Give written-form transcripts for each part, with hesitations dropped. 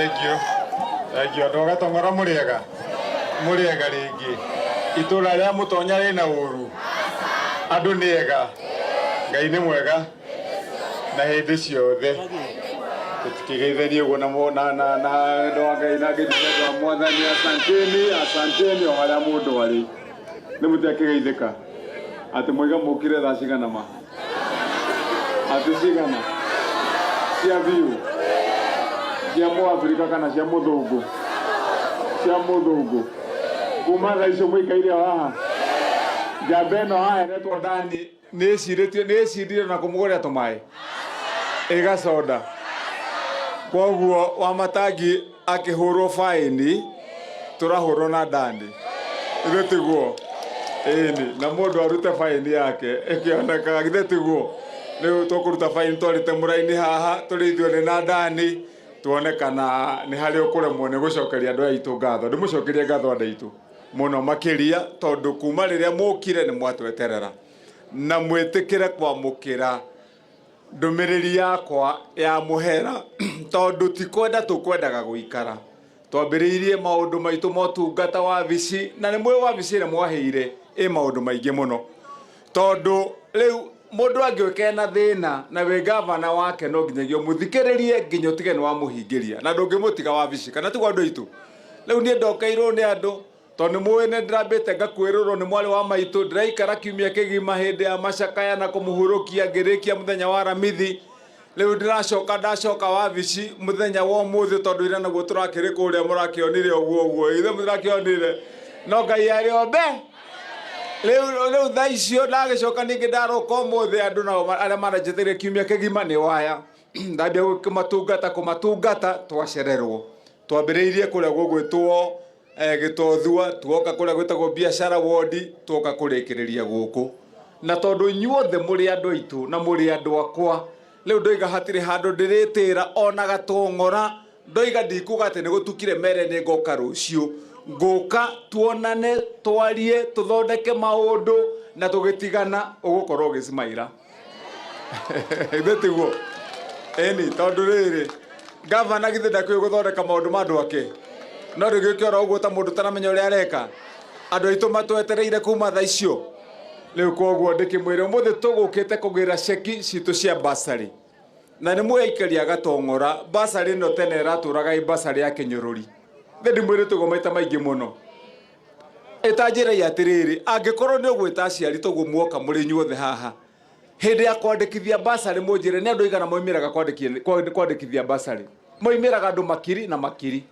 Thank you, thank you. Andũ a Gatong'ora, mũrĩega, mũrĩega rĩngĩ. Itũra rĩa mũtonya rĩna ũru, andũ nĩ ega, Ngai nĩ mwega na hĩndĩ ciothe. Tũtikĩgeithanie ũguo na na na na andũ a Ngai na ngeithi cia andũ a Mwathani. Asanteni, asanteni o harĩa mũndũ arĩ. Nĩ mũtiakĩgeithĩka atĩ mwaiga mũkire thaa cigana ma atĩ cigana cia biũ, cia mũAfrika kana cia mũthũngũ? Cia mũthũngũ. Kuma thaa icio mũikaire o haha njamba ĩno haha ĩretwo Dani nĩ ĩcirĩtie, nĩ ĩcirire na kũmũgũrĩra tũmaĩ ĩgaconda. Koguo Wamatangi akĩhũrwo faĩni, tũrahũrwo na Dani, ithe tiguo? Ĩni, na mũndũ arute faĩni yake ĩkĩonekaga, githĩ tiguo? Rĩu tũkũruta faĩni twarĩte mũraini haha tũrĩ ithuerĩ na Dani, tuone kana nĩ harĩ ũkũremwo nĩ gũcokeria andũ aya aitũ ngatho. Ndĩmũcokerie ngatho andũ aitũ mũno makĩria, tondũ kuma rĩrĩa mũkire nĩ mwatweterera na mwĩtĩkĩre kwamũkĩra ndũmĩrĩri yakwa ya mũhera, tondũ ti kwenda tũkwendaga gũikara. Twambĩrĩirie maũndũ maitũ motungata wabici, na nĩ mũĩ wabici ĩrĩa mwaheire ĩ maũndũ maingĩ mũno, tondũ rĩu mũndũ angĩũka ena thĩna na wĩ gavana wake, no nginyagia ũmũthikĩrĩrie nginya ũtige nĩ wamũhingĩria, na ndũngĩmũtiga wabici, kana tiguo andũ aitũ? Rĩu niĩ ndokeirwo nĩ andũ, tondũ nĩ mũĩ nĩ ndĩrambĩte ngakuĩrĩrwo nĩ mwarĩ wa maitũ, ndĩraikara kiumia kĩgima hĩndĩ ya macakaya na kũmũhurũkia ngĩrĩkia mũthenya wa Aramithi. Rĩu ndĩracoka, ndacoka wabici mũthenya wa ũmũthĩ, tondũ ira naguo tũrakĩrĩ kũrĩa mũrakĩonire ũguo ũguo, ithe mũrakĩonire, no Ngai arĩ o mbe. Rĩu thaa icio ndagĩcoka ningĩ ndaroka ũmũthĩ, andũ nao arĩa maranjetereire kiumia kĩgima nĩ waya ndambia kũmatungata, kũmatungata twacererwo. Twambĩrĩirie kũrĩa gũgwĩtwo Gĩtothua, tuoka kũrĩa gwĩtagwo biacara wondi, tuoka kũrĩkĩrĩria gũkũ. Na tondũ inyuothe mũrĩ andũ aitũ na mũrĩ andũ akwa, rĩu ndoiga hatirĩ handũ ndĩrĩtĩra ona Gatong'ora. Ndoiga ndikuga atĩ nĩ gũtukire mere nĩ ngoka rũciũ, ngũka tuonane, twarie, tũthondeke maũndũ, na tũgĩtigana ũgũkorwo ũgĩcimaira. Ithe tiguo? Ĩni, tondũ rĩrĩ, gavana githĩ ndakĩũĩ gũthondeka maũndũ ma andũ ake? No ndũgĩũke oro ũguo ta mũndũ ũtaramenya ũrĩa areka. Andũ aitũ matwetereire kuma thaa icio. Rĩu koguo ndĩkĩmwĩre ũmũthĩ tũgũkĩte kũgĩra ceki citũ cia basarĩ. Na nĩ mũĩ aikari a Gatong'ora, basarĩ ĩno tene ĩratũraga ĩ basarĩ ya kĩnyũrũri. Nĩ ndĩmwĩrĩte ũguo maita maingĩ mũno. Ĩtanjĩrei atĩrĩrĩ, angĩkorwo nĩ ũgwĩta aciari toguo muoka mũrĩ inyuothe haha, hĩndĩ ya kwandĩkithia basarĩ mũnjĩre nĩ andũ aigana moimĩraga kwandĩkithia basarĩ? Moimĩraga andũ makiri na makiri.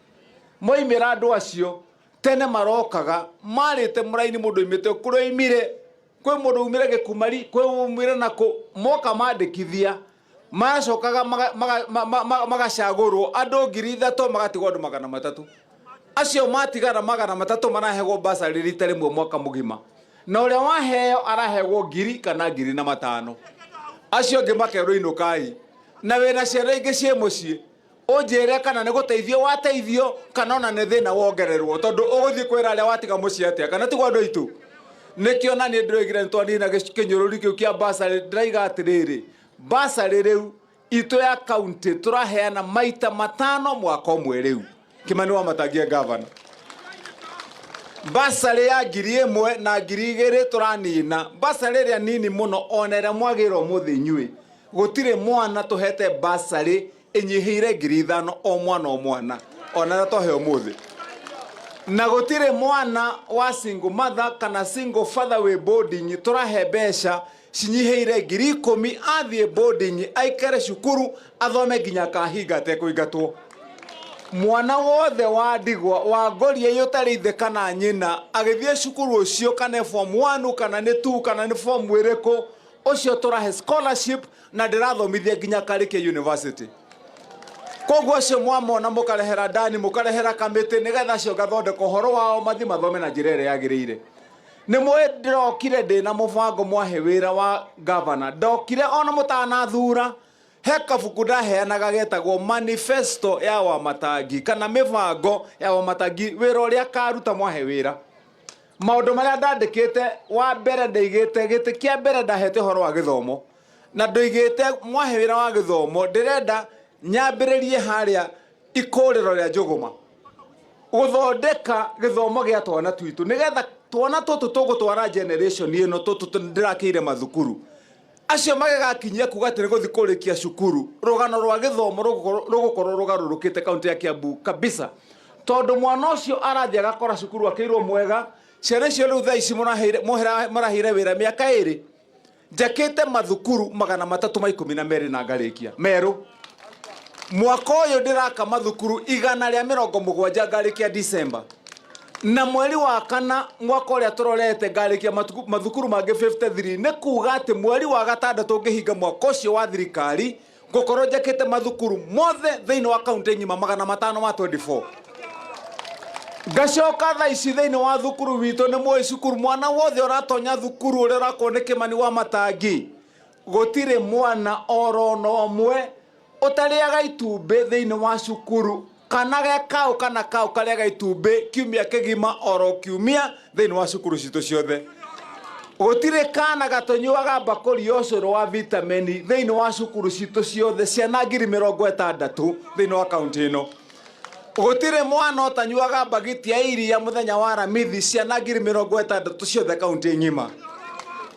Moimĩra andũ acio, tene marokaga marĩte mũraini, mũndũ oimĩte kũrĩa oimire, kwĩ mũndũ umire Gĩkumari, kwĩ umire nakũ, moka mandĩkithia, macokaga magacagũrwo andũ 3,000, magatigwo andũ 300. Acio matigara 300 marahegwo basarĩ rita rĩmwe mwaka mũgima, na ũrĩa waheo arahegwo ngiri kana ngiri na matano, acio angĩ makerwo inũkai. Na wĩna ciana ingĩ ciĩ mũciĩ, ũnjĩre kana nĩ gũteithio wateithio kana ona nĩ thĩna wongererwo, tondũ ũgũthiĩ kwĩra arĩa watiga mũciĩ atĩa, kana tiguo andũ aitũ? Nĩkĩo na niĩ ndĩroigire nĩ twanina kĩnyũrũri kĩu kĩa basarĩ. Ndĩraiga atĩrĩrĩ, basarĩ rĩu itũ ya kaunti tũraheana maita 5 mwaka ũmwe. Rĩu Kĩmani wa Matangia gavana, basarĩ ya 1,000 na 2,000 tũranina, basarĩ ĩrĩa nini mũno ona ĩrĩa mwagĩra ũmũthĩ inyuĩ. Gũtirĩ mwana tũhete basarĩ ĩnyihĩire 5,000 o mwana o mwana, ona ĩrĩa twahe ũmũthĩ. Na gũtirĩ mwana wa single mother kana single father wĩ boarding tũrahe mbeca cinyihĩire 10,000 athiĩ boarding, aikare cukuru athome nginya akahinga atekũingatwo. Mwana wothe wa ndigwa, wa ngoria ũtarĩ ithe kana nyina, agĩthiĩ cukuru ũcio, kana form 1 kana nĩ 2 kana nĩ form ĩrĩkũ, ũcio tũrahe scholarship na ndĩrathomithia nginya akarĩkia university. Koguo acio mwamona mũkarehera ndani, mũkarehera kamĩtĩ, nĩgetha acio ngathondeka ũhoro wao mathiĩ mathome na njĩra ĩrĩa yagĩrĩire. Nĩ mũĩ ndĩrokire ndĩna mũbango mwahe wĩra wa gavana, ndokire ona mũtanathura, he kabuku ndaheanaga getagwo manifesto ya Wamatangi kana mĩbango ya Wamatangi, wĩra ũrĩa akaruta mwahe wĩra. Maũndũ marĩa ndandĩkĩte, wa mbere ndaigĩte gĩtĩ kĩa mbere ndahete ũhoro wa gĩthomo, na ndoigĩte mwahe wĩra wa gĩthomo ndĩrenda nyambĩrĩrie harĩa. Ikũrĩro rĩa Njũgũma gũthondeka gĩthomo gĩa twana twitũ nĩgetha twana tũtũ tũgũtwara generation ĩno tũtũ ndĩrakĩire mathukuru acio magĩgakinyia kuga atĩ nĩ gũthiĩ kũrĩkia cukuru. Rũgano rwa gĩthomo rũgũkorwo rũgarũrũkĩte kaunti ya Kiambu kabisa, tondũ mwana ũcio arathiĩ agakora cukuru akĩirwo mwega. Ciana icio rĩu thaa ici mũraheire wĩra mĩaka 2, njakĩte mathukuru 312 na ngarĩkia merũ. Mwaka ũyũ ndĩraka mathukuru 170 ngarĩkia December, na mweri wa kana mwaka ũrĩa tũrorete ngarĩkia mathukuru mangĩ 53. Nĩ kuga atĩ mweri wa gatandatũ ngĩhinga mwaka ũcio wa thirikari ngũkorwo njakĩte mathukuru mothe thĩinĩ wa kaunti ng'ima 524. Ngacoka thaa ici thĩinĩ wa thukuru witũ, nĩ mũĩ cukuru mwana wothe ũratonya thukuru ũrĩa ũrakwo nĩ Kĩmani wa Matangi, gũtirĩ mwana oro na ũmwe ũtarĩaga itumbĩ thĩinĩ wa cukuru, kana ge kaũ kana kaũ karĩaga itumbĩ kiumia kĩgima oro kiumia thĩinĩ wa cukuru citũ ciothe. Gũtirĩ kana gatũnyuaga mbakũri ya ũcũrũ wa vitamini thĩinĩ wa cukuru citũ ciothe, ciana 60,000 thĩinĩ wa kaunti ĩno. Gũtirĩ mwana ũtanyuaga mbagiti ya iria mũthenya wa Aramithi, ciana 60,000 ciothe kaunti ng'ima.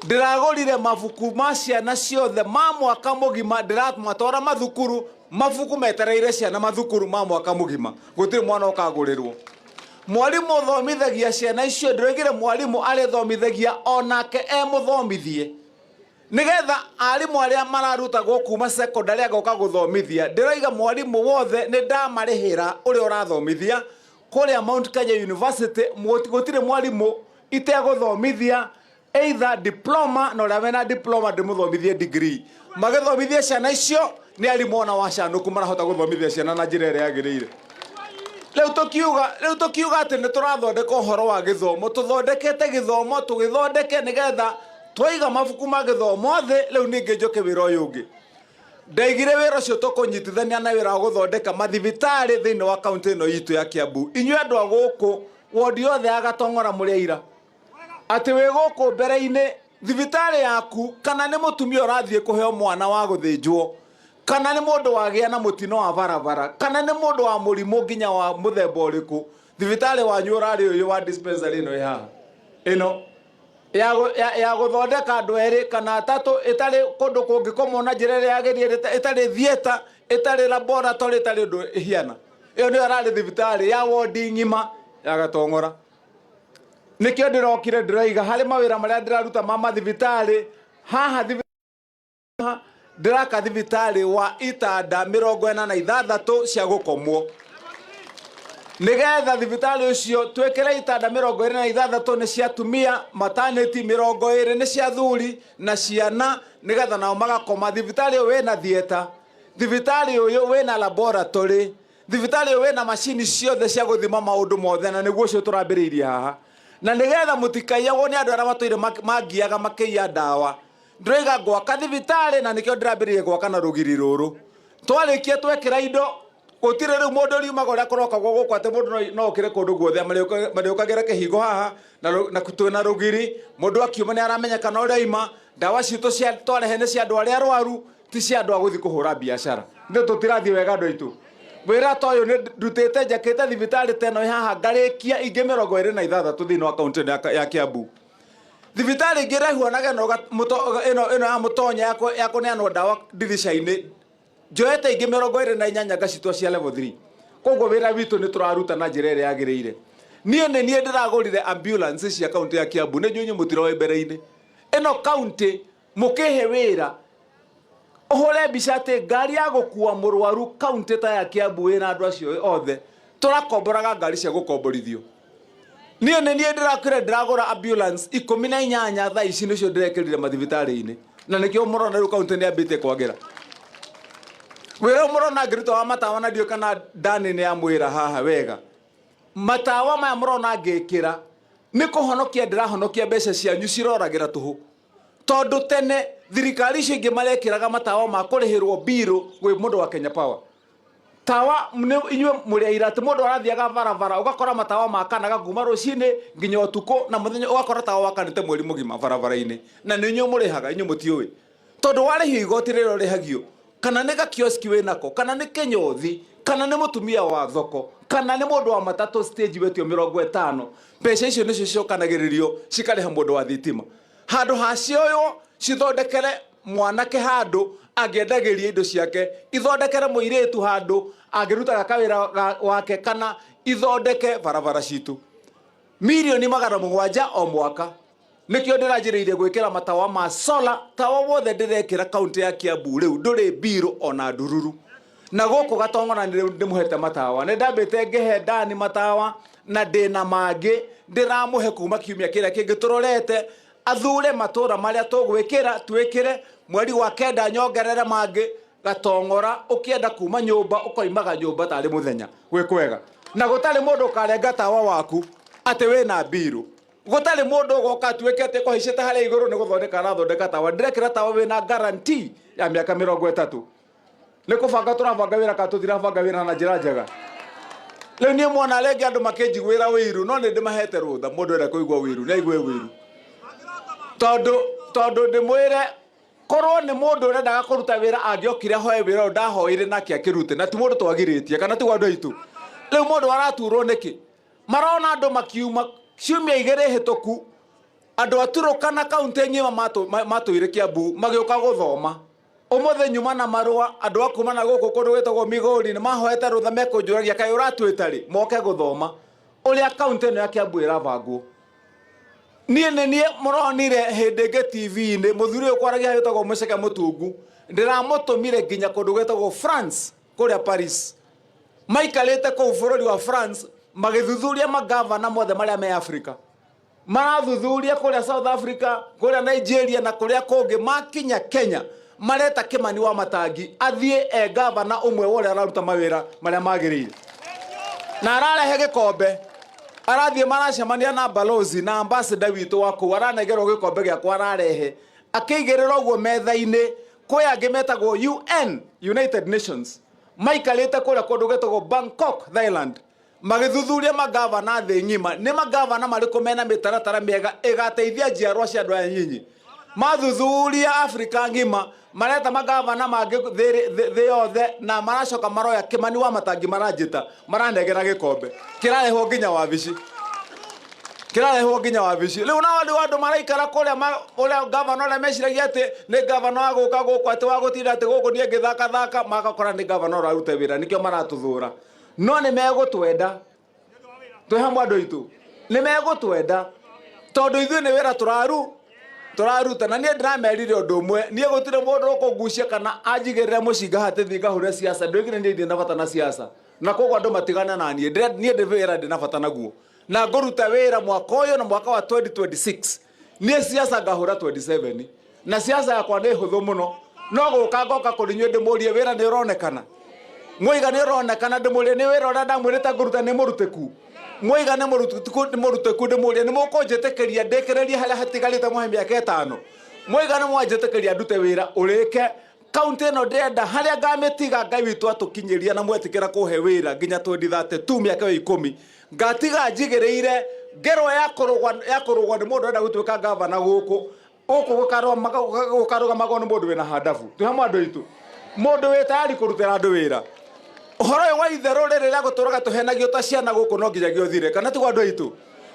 Ndĩragũrire mabuku ma ciana ciothe ma mwaka mũgima, ndĩramatwara mathukuru, mabuku metereire ciana mathukuru ma mwaka mũgima, gũtirĩ mwana ũkagũrĩrwo. Mwarimũ ũthomithagia ciana icio, ndĩroigire mwarimũ arĩthomithagia onake e mũthomithie, nigetha arimũ arĩa mararutagwo kuma secondary agoka gũthomithia. Ndĩroiga mwarimũ wothe nĩ ndamarĩhĩra ũrĩa ũrathomithia kũrĩa Mount Kenya University, gũtirĩ mwarimũ itegũthomithia either diploma na ũrĩa wĩna diploma ndĩmũthomithie degree, magĩthomithie ciana icio. Nĩ arimũ ona wacanũku marahota gũthomithia ciana na njĩra ĩrĩa yagĩrĩire. Rĩu tũkiuga atĩ nĩ tũrathondeka ũhoro wa gĩthomo, tũthondekete gĩthomo tũgĩthondeke nĩgetha twaiga mabuku ma gĩthomo thĩ. Rĩu ningĩ njoke wĩra ũyũ ũngĩ ndaigire, wĩra ũcio tũkũnyitithania na wĩra wa gũthondeka mathibitarĩ thĩinĩ wa kaunti ĩno itũ ya Kiambu. Inyuĩ andũ a gũkũ wodi yothe ya Gatong'ora mũrĩ aira atĩ wĩ gũkũ mbere-inĩ thibitarĩ yaku, kana nĩ mũtumia ũrathiĩ kũheo mwana wa gũthĩnjwo, kana nĩ mũndũ wagĩa na mũtino wa barabara, kana nĩ mũndũ wa mũrimũ nginya wa mũthemba ũrĩkũ, thibitarĩ wanyu ũrarĩ ũyũ wa dispensary ĩno ĩ haha, ĩno ya gũthondeka andũ erĩ kana atatũ, ĩtarĩ kũndũ kũngĩkomwo na njĩra ĩrĩa yagĩrĩire, ĩtarĩ theatre, ĩtarĩ laboratory, ĩtarĩ ũndũ ĩhiana. Ĩyo nĩyo ĩrarĩ thibitarĩ ya wodi ng'ima ya Gatong'ora. Nĩkĩo ndĩrokire ndĩroiga harĩ mawĩra marĩa ndĩraruta ma mathibitarĩ haha ndĩraka thibitarĩ wa itanda 46 cia gũkomwo, nĩgetha thibitarĩ ũcio twĩkĩre itanda 26 nĩ cia atumia, maternity 20 nĩ cia athuri na ciana, nĩgetha nao magakoma. Thibitarĩ ũyũ wĩna theatre, thibitarĩ ũyũ wĩna laboratory, thibitarĩ ũyũ wĩna macini ciothe cia gũthima maũndũ mothe, na nĩguo ũcio tũrambĩrĩirie haha. Na nĩgetha mũtikaiyagwo nĩ andũ arĩa matũire mangiaga makĩiya ndawa, ndĩroiga ngwaka thibitarĩ, na nĩkĩo ndĩrambĩrĩirie gwaka na rũgiri rũrũ. Twarĩkia twekĩra indo, gũtirĩ rĩu mũndũ riumaga ũrĩa kũrokagwo gũkũ atĩ mũndũ no okĩre kũndũ guothe, marĩũkagĩra kĩhingo haha na twĩna rũgiri, mũndũ akiuma nĩ aramenya kana ũrĩa oima. Ndawa citũ cia twarehe nĩ cia andũ arĩa arwaru, ti cia andũ a gũthiĩ kũhũra biacara. Nĩ tũtirathiĩ wega, andũ aitũ? Wĩra ta ũyũ nĩ ndutĩte, njakĩte thibitarĩ ta ĩno ĩ haha, ngarĩkia ingĩ 26 thĩinĩ wa kaunti ĩno ya Kiambu. Thibitarĩ ingĩ ĩrahuanaga ĩno ya mũtonya ya kũneanwo ndawa ndirica-inĩ, njoete ingĩ 28 ngacitua cia level 3. Koguo wĩra witũ nĩ tũraruta na njĩra ĩrĩa yagĩrĩire. Niĩ nĩ niĩ ndĩragũrire ambulance cia kaunti ya Kiambu. Nĩ njũĩ inyuĩ mũtiroĩ mbere-inĩ ĩno kaunti mũkĩhe wĩra ũhũre mbica atĩ ngari ya gũkua mũrwaru kaunti ta ya Kiambu wĩna andũ acio othe tũrakomboraga ngari cia gũkomborithio. Niĩ nĩ niĩ ndĩrakĩre ndĩragũra ambulance 18, thaa ici nĩcio ndĩrekĩrire mathibitarĩ-inĩ, na nĩkĩo mũrona rĩu kaunti nĩ yambĩtie kwagĩra. Wĩra ũyũ mũrona ngĩruta wa matawa, na ndiũĩ kana ndani nĩ yamwĩra haha wega, matawa maya mũrona ngĩkĩra nĩ kũhonokia ndĩrahonokia mbeca cianyu ciroragĩra tũhũ, tondũ tene thirikari icio ingĩ marekĩraga matawa ma kũrĩhĩrwo mbirũ gwĩ mũndũ wa Kenya Power. Tawa nĩ inyuĩ mũrĩ aira atĩ mũndũ arathiaga barabara ũgakora matawa makanaga kuma rũcinĩ nginya ũtukũ, na mũthenya ũgakora tawa wakanĩte mweri mũgima barabara-inĩ, na nĩ inyuĩ mũrĩhaga. Inyuĩ mũtiũĩ, tondũ warĩhio igoti rĩrĩa ũrĩhagio. Kana nĩ gakioski wĩnako, kana nĩ kĩnyũthi, kana nĩ mũtumia wa thoko, kana nĩ mũndũ wa matatũ stage wetio 50, mbeca icio nĩcio cicokanagĩrĩrio cikarĩha mũndũ wa thitima. Handũ ha cioywo cithondekere mwanake handũ angĩendagĩria indo ciake, ithondekere mũirĩtu handũ angĩrutaga kawĩra wake, kana ithondeke barabara citũ. 700,000,000 o mwaka. Nĩkĩo ndĩranjĩrĩirie gwĩkĩra matawa ma solar. Tawa wothe ndĩrekĩra kaunti ya Kiambu rĩu ndũrĩ mbirũ ona ndururu. Na gũkũ Gatong'ora nĩ ndĩmũhete matawa, nĩ ndambĩte ngĩhe Dani matawa, na ndĩna mangĩ ndĩramũhe kuma kiumia kĩrĩa kĩngĩ. Tũrorete athure matũra marĩa tũgwĩkĩra, twĩkĩre mweri wa 9 nyongerere mangĩ. Gatong'ora ũkĩenda kuma nyũmba ũkoimaga nyũmba tarĩ mũthenya gwĩ kwega, na gũtarĩ mũndũ ũkarenga tawa waku atĩ wĩna mbirũ. Gũtarĩ mũndũ ũgoka atuĩke atĩ kũhaicĩte harĩa igũrũ nĩ gũthondeka arathondeka tawa. Ndĩrekĩra tawa wĩna guarantee ya mĩaka 30. Nĩ kũbanga tũrabanga wĩra kana tũtirabanga wĩra na njĩra njega? Rĩu niĩ mwana rĩngĩ andũ makĩnjiguĩra wĩiru, no nĩ ndĩmahete rũtha. Mũndũ enda kũigua wĩiru nĩ aigue wĩiru, tondũ ndĩmwĩre korwo nĩ mũndũ ũrendaga kũruta wĩra angĩokire ahoe wĩra ũyũ ndahoire nake akĩrute, na ti mũndũ twagirĩtie, kana tiguo andũ aitũ? Rĩu mũndũ araturwo nĩkĩ? Marona andũ makiuma ciumia 2 hĩtũku, andũ a Turukana kaunti ng'ima matũire Kiambu magĩũka gũthoma. Ũmũthĩ nyuma na marũa, andũ a kuma na gũkũ kũndũ gwĩtagwo Migori nĩ mahoete rũtha, mekũnjũragia kaĩ ũratwĩta rĩ moke gũthoma ũrĩa kaunti ĩno ya Kiambu ĩrabangwo. Niĩ nĩ niĩ mũronire hĩndĩ ĩngĩ TV-inĩ mũthuri ũyũ kwaragia wĩtagwo Mũceke Mũtungu, ndĩramũtũmire nginya kũndũ gwĩtagwo France, kũrĩa Paris. Maikarĩte kũu bũrũri wa France magĩthuthuria magavana mothe marĩa me Africa. Marathuthuria kũrĩa South Africa, kũrĩa Nigeria na kũrĩa kũngĩ. Makinya Kenya mareta Kimani wa Matangi athiĩ e gavana ũmwe wa ũrĩa araruta mawĩra marĩa magĩrĩire, na ararehe gĩkombe. Arathiĩ maracemania na balozi na ambassador witũ wa kũu, aranegerwo gĩkombe gĩakwa, ararehe akĩigĩrĩra ũguo metha-inĩ. Kwĩ angĩ metagwo UN, United Nations, maikarĩte kũrĩa kũndũ gwĩtagwo Bangkok, Thailand, magĩthuthuria magavana thĩ ng'ima, nĩ magavana marĩkũ mena mĩtaratara mĩega ĩgateithia njiarwa cia andũ aya nyinyi. Mathuthuria Afrika ng'ima, mareta magavana mangĩ thĩ yothe, na maracoka maroya Kimani wa Matangi, maranjĩta, maranegera gĩkombe kĩrarehwo nginya wabici, kĩrarehwo nginya wabici. Rĩu nao andũ andũ maraikara kũrĩa ũrĩa gavana ũrĩa meciragia atĩ nĩ gavana wa gũka gũkũ, atĩ wa gũtinda atĩ gũkũ niĩ ngĩthakathaka, magakora nĩ gavana ũraruta wĩra. Nĩkĩo maratũthũra, no nĩ megũtwenda. Twĩ hamwe andũ aitũ, nĩ megũtwenda tondũ ithuĩ nĩ wĩra tũraruta. Na niĩ ndĩramerire ũndũ ũmwe, niĩ gũtirĩ mũndũ ũkũngucia kana anjigĩrĩre mũcinga hatĩ thiĩ ngahũre siasa. Ndoigire niĩ ndirĩ na bata na siasa, na koguo andũ matigane na niĩ. Niĩ ndĩ wĩra ndĩ na bata naguo, na ngũruta wĩra mwaka ũyũ na mwaka wa 2026. Niĩ siasa ngahũra 27, na siasa yakwa nĩ hũthũ mũno. No gũka ngoka kũrĩ inyuĩ ndĩmũrie wĩra nĩ ũronekana, mwoiga nĩ ũronekana. Ndĩmũrie nĩ wĩra ũrĩa ndamwĩrĩte ngũruta nĩ mũrutĩku, mwoiga nĩ mũrutĩku, nĩ mũrutĩku. Ndĩmũrie nĩ mũkũnjĩtĩkĩria ndĩkĩrĩrie harĩa hatigarĩte mũhe mĩaka 5, mwoiga nĩ mwanjĩtĩkĩria ndute wĩra ũrĩke. Kaunti ĩno ndĩrenda harĩa ngamĩtiga Ngai witũ atũkinyĩria, na mwetĩkĩra kũhe wĩra nginya 2032, mĩaka ĩyo 10 ngatiga njigĩrĩire ngerwa ya kũrũgwa nĩ mũndũ ũrenda gũtuĩka gavana gũkũ. Gũkũ gũkarũgamagwo nĩ mũndũ wĩna handabu. Twĩ hamwe andũ aitũ, mũndũ wĩ tayari kũrutĩra andũ wĩra. Ũhoro ũyũ wa itherũ rĩrĩ rĩa gũtũraga tũhenagio ta ciana gũkũ no nginyagia ũthire, kana tiguo andũ aitũ?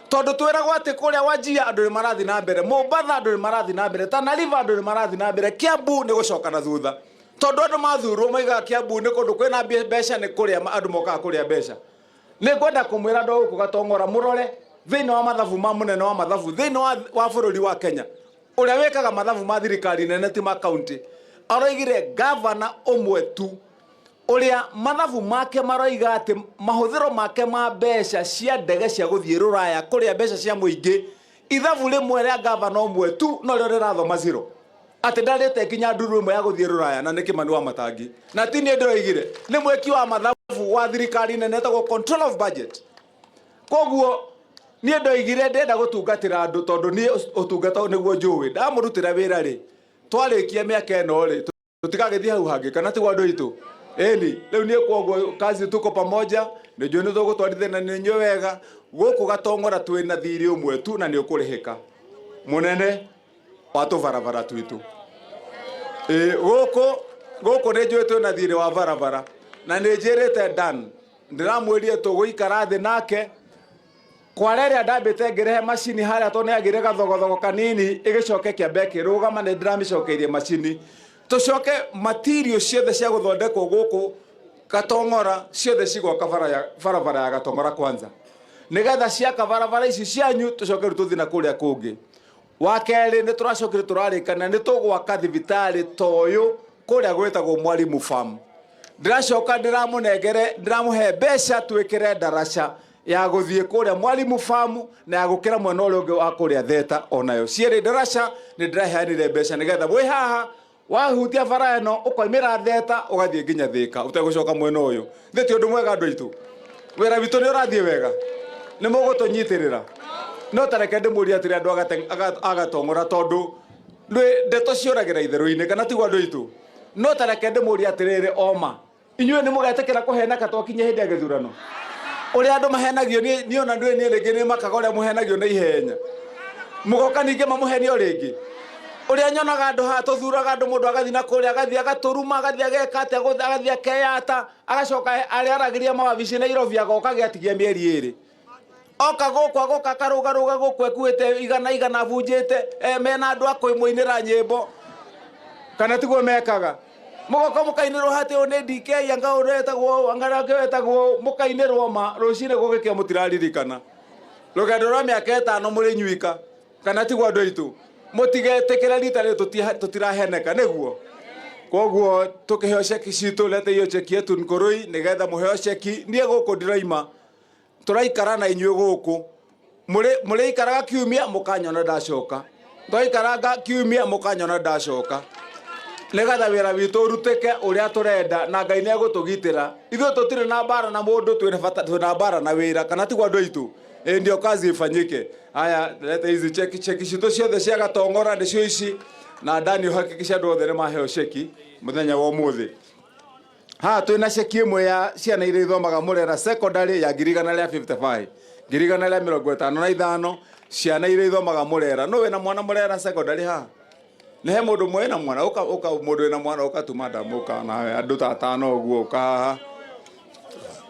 Tondũ twĩragwo atĩ kũrĩa Wajir andũ nĩ marathiĩ na mbere, Mombatha andũ nĩ marathiĩ na mbere, Tana River andũ nĩ marathiĩ na mbere, Kiambu nĩ gũcoka na thutha. Tondũ andũ mathurwo maigaga Kiambu nĩ kũndũ kwĩna mbeca, nĩ kũrĩa andũ mokaga kũrĩa mbeca. Nĩ ngwenda kũmwĩra andũ a gũkũ Gatong'ora, mũrore thĩinĩ wa mathabu ma mũnene wa mathabu thĩinĩ wa bũrũri wa Kenya, ũrĩa wĩkaga mathabu ma thirikari nene ti ma kaunti, aroigire gavana ũmwe tu ũrĩa mathabu make maroiga atĩ mahũthĩro make ma mbeca cia ndege cia gũthiĩ rũraya kũrĩa mbeca cia mũingĩ, ithabu rĩmwe rĩa gavana ũmwe tu no rĩo rĩrathoma zero, atĩ ndarĩte nginya nduru ĩmwe ya gũthiĩ rũraya, na nĩ Kimani wa Matangi. Na ti niĩ ndĩroigire, nĩ mwĩki wa mathabu wa thirikari nene etagwo control of budget. Koguo niĩ ndoigire ndĩrenda gũtungatĩra andũ, tondũ niĩ ũtungata nĩguo njũĩ. Ndamũrutĩra wĩra rĩ, twarĩkia mĩaka ĩno rĩ, tũtigagĩthiĩ hau hangĩ, kana tiguo andũ aitũ? Ĩni rĩu niĩ koguo kazi tuko pamoja, nĩ njũĩ nĩ tũgũtwarithania na inyuĩ wega. Gũkũ Gatong'ora twĩna thirĩ ũmwe tu, na nĩ ũkũrĩhĩka mũnene wa tũbarabara twitũ. Gũkũ Gũkũ nĩ njũĩ twĩna thirĩ wa barabara na nĩ njĩrĩte Dan, ndĩramwĩrire tũgũikara thĩ nake kwara ĩrĩa ndambĩte ngĩrehe macini harĩa tondũ nĩyagĩire gathogothogo kanini ĩgĩcoke kĩambe ĩkĩrũgama, nĩ ndĩramĩcokeirie macini. Tũcoke material ciothe cia gũthondekwo gũkũ Gatong'ora ciothe cigwaka barabara ya Gatong'ora kwanza, nĩgetha ciaka barabara ici cianyu tũcoke rĩu tũthiĩ na kũrĩa kũngĩ. Wa kerĩ nĩ tũracokire tũrarĩkana nĩ tũgwaka thibitarĩ ta ũyũ kũrĩa gwĩtagwo Mwalimu Farm. Ndĩracoka ndĩramũnengere, ndĩramũhe mbeca twĩkĩre ndaraca ya gũthiĩ kũrĩa Mwalimu Farm na ya gũkĩra mwena ũrĩa ũngĩ wa kũrĩa Theta, onayo cierĩ ndaraca nĩ ndĩraheanire mbeca nĩgetha mwĩ haha wahutia bara ĩno ũkoimĩra Theta ũgathiĩ nginya Thĩka ũtegũcoka mwena ũyũ. Thĩ ti ũndũ mwega andũ aitũ, wĩra witũ nĩ ũrathiĩ wega, nĩ mũgũtũnyitĩrĩra. No tareke ndĩmũrie atĩrĩ andũ agatong'ora, tondũ ndeto ciũragĩra itherũ-inĩ, kana tiguo andũ aitũ? No tareke ndĩmũrie atĩrĩrĩ, oma inyuĩ nĩ mũgetĩkĩra kũheneka twakinya hĩndĩ ya gĩthurano? Ũrĩa andũ mahenagio niĩ ona ndũĩ niĩ rĩngĩ nĩ makaga ũrĩa mũhenagio na ihenya, mũgoka ningĩ mamũhenio rĩngĩ. Ũrĩa nyonaga andũ haha tũthuraga andũ, mũndũ agathiĩ na kũrĩa, agathiĩ agatũruma, agathiĩ ageka atĩa, agathiĩ akeyata, agacoka arĩa aragĩria mawabici Nairobi, agoka agĩatigia mĩeri ĩrĩ. Oka gũkũ agoka akarũgarũga gũkũ ekuĩte igana igana abunjĩte, mena andũ a kũmũinĩra nyĩmbo, kana tiguo mekaga? Mũgoka mũkainĩrwo hatĩ ũyũ nĩ DK, anga ũyũ wetagwo, anga nake wetagwo, mũkainĩrwo ma rũcinĩ gũgĩkĩa mũtiraririkana. Rũgendo rwa mĩaka ĩtano mũrĩ nyuika, kana tiguo andũ aitũ? Mũtigetĩkĩre rita rĩrĩ tũtiraheneka, nĩguo? Koguo tũkĩheo ceki citũ, lete hiyo cheki yetu Nkoroi nĩgetha mũheo ceki. Niĩ gũkũ ndiroima, tũraikara na inyuĩ gũkũ, mũrĩikaraga kiumia mũkanyona ndacoka, twaikaranga kiumia mũkanyona ndacoka, nĩgetha wĩra witũ ũrutĩke ũrĩa tũrenda, na Ngai nĩ egũtũgitĩra. Ithuĩ tũtirĩ na mbara na mũndũ, twĩna mbara na wĩra, kana tiguo andũ aitũ? Ĩ ndio kazi ifanyike. Aya, lete hizi cheki, cheki citũ ciothe cia Gatong'ora nĩcio ici, na Dani ũhakikishe andũ othe nĩ maheo cheki mũthenya wa ũmũthĩ. Haha twĩna ceki ĩmwe ya ciana iria ithomaga Murera Secondary ya ngiri igana rĩa 55, ngiri igana rĩa mĩrongo ĩtano na ithano, ciana iria ithomaga Murera. Nũ wĩna mwana Murera Secondary haha? Nĩ he mũndũ ũmwe wĩna mwana? Ũka, ũka, mũndũ wĩna mwana ũka tu madam, ũka nawe, andũ ta atano ũguo, ũka haha.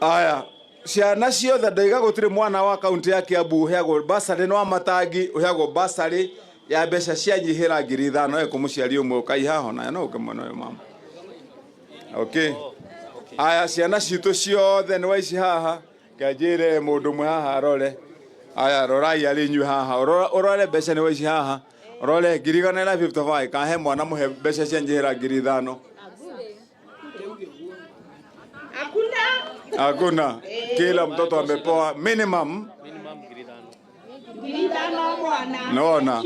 Aya, ciana ciothe ndoiga gũtirĩ mwana wa kaunti ya Kiambu ũheagwo bursary, nĩ wa matangi ũheagwo bursary ya mbeca cianyihĩra ngiri ithano. Ĩ kũmũciari ũmwe ũkai haha ona no ũke mwena ũyũ mama. Okay. Aya, ciana citũ ciothe nĩ waici haha, nganjĩre mũndũ ũmwe haha arore. Aya, rorai arĩ inyuĩ haha, ũrore mbeca nĩ waici haha, ũrore ngiri igana rĩa 55, kahe mwana mũhe mbeca cianyihĩra ngiri ithano. Hakuna. Hakuna. Kila mtoto amepewa minimum ngiri ithano mwana. Nona.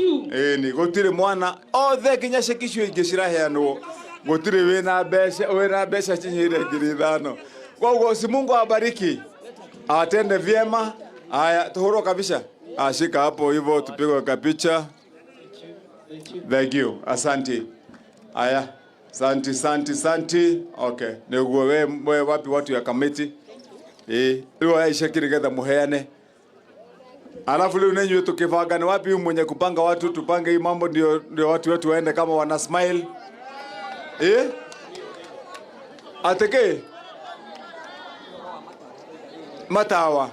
Ni gũtirĩ mwana othe nginya ceki icio ingĩ ciraheanwo, gũtirĩ wĩna mbeca, wĩna mbeca cinyihĩire ngiri ithano. Koguo si Mungu awabariki, awatende vyema. Aya, tuhurwo kabisa. Ashika hapo hivyo tupigwe kapicha. Thank you. Asante. Aya. Santi, santi, santi. Okay. Nĩguo we wapi watu ya kamiti? Rĩu oya iceki nĩgetha mũheane. Alafu leo nenyu tukipanga ni wapi mwenye kupanga watu, tupange hii mambo ndio watu wetu waende kama wana smile. Ateke? Matawa.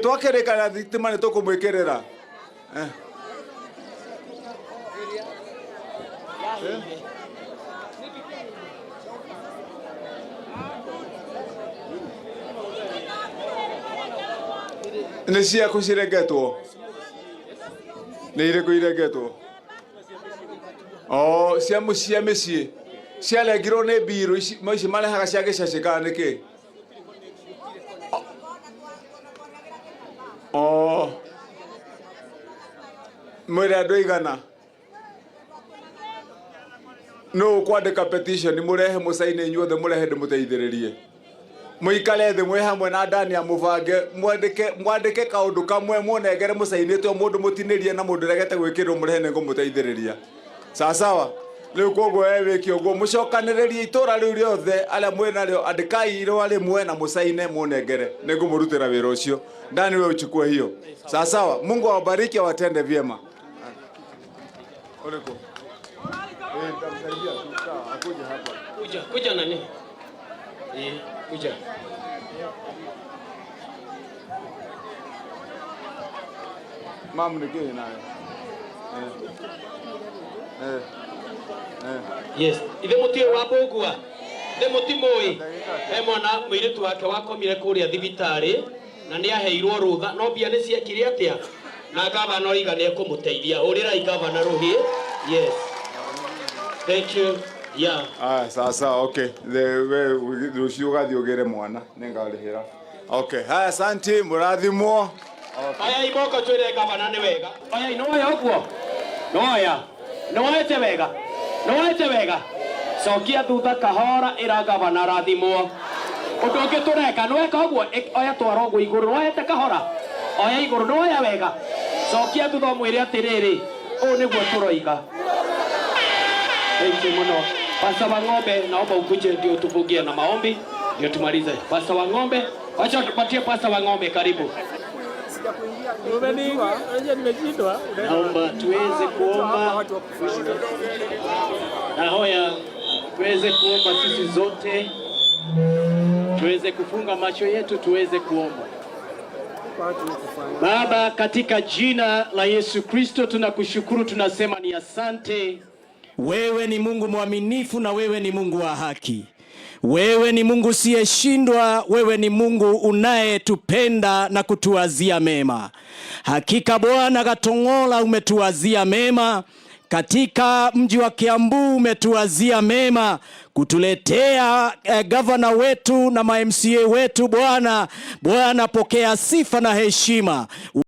Twakereka na thitima nĩ tũkũmwĩkĩrĩra. Nĩ ciaku cirengetwo? Nĩ irĩkũ irengetwo? Oh, cia cia mĩciĩ ciarengirwo nĩ mbirũ ici, ici marehaga cia gĩcacĩ kana nĩ kĩ? Oh. Mwĩre andũ aigana? Nũ ũkwandĩka petition mũrehe mũcaine inyuothe, mũrehe ndĩmũteithĩrĩrie. Mũikare thĩ mwĩ hamwe na Dani amũbange, mwandĩke kaũndũ kamwe mũnengere mũcainĩte o mũndũ mũtinĩrie na mũndũ ũregete gwĩkĩrwo mũrehe nĩngũmũteithĩrĩria. Sawa sawa. Rĩu koguo we wĩke ũguo, mũcokanĩrĩrie itũra rĩu rĩothe arĩa mwĩ narĩo, andĩkai irũa rĩmwe na mũcaine mũnengere, nĩngũmũrutĩra wĩra ũcio. Dani we uchukue hiyo. Sawa sawa. Mungu awabariki awatende vyema. Ũrĩkũ? Eh, nitamsaidia tu sawa, akuje hapa. Kuja, kuja nani? Eh, kuja. Mam nĩ kĩ nawe? Eh. Eh. Eh. Yes, ithe mũtiũĩ wa Mbũgua? Ithe mũtimũĩ? He mwana mũirĩtu wake wakomire kũrĩa thibitarĩ na nĩ aheirwo rũtha no mbia nĩ ciekire atĩa? Na gavana oiga nĩ ekũmũteithia. Hũrĩrai gavana rũhĩ. Yes. Thank you. Yeah. Ah, sawa sawa, okay. The we rũciũ ũgathiĩ ũgĩre mwana nĩngarĩhĩra. Okay, haya asante, mũrathimwo. Oya imoko twĩre gavana nĩ wega. Oya nĩwoya ũguo? Nĩwoya? Nĩwoete wega? Nĩwoete wega? Cokia thutha kahora ĩra gavana rathimwo. Ũndũ ũngĩ tũreka nĩweka ũguo oya twara ũguo igũrũ nĩwoete kahora. Oya igũrũ nĩwoya wega. Cokia thutha ũmwĩre atĩrĩrĩ ũũ nĩguo tũroiga. Thank you muno. Pastor wa ng'ombe, naomba ukuje ndio tufungie na maombi ndio tumalize. Pastor wa ng'ombe, wacha tupatie pastor wa ng'ombe, karibu. Naomba tuweze kuomba na hoya, tuweze kuomba sisi zote, tuweze kufunga macho yetu, tuweze kuomba. Baba, katika jina la Yesu Kristo tunakushukuru, tunasema ni asante. Wewe ni Mungu mwaminifu na wewe ni Mungu wa haki. Wewe ni Mungu usiyeshindwa, wewe ni Mungu unayetupenda na kutuwazia mema. Hakika Bwana Gatong'ola umetuwazia mema. Katika mji wa Kiambu umetuwazia mema kutuletea gavana wetu na ma MCA wetu. Bwana, Bwana pokea sifa na heshima.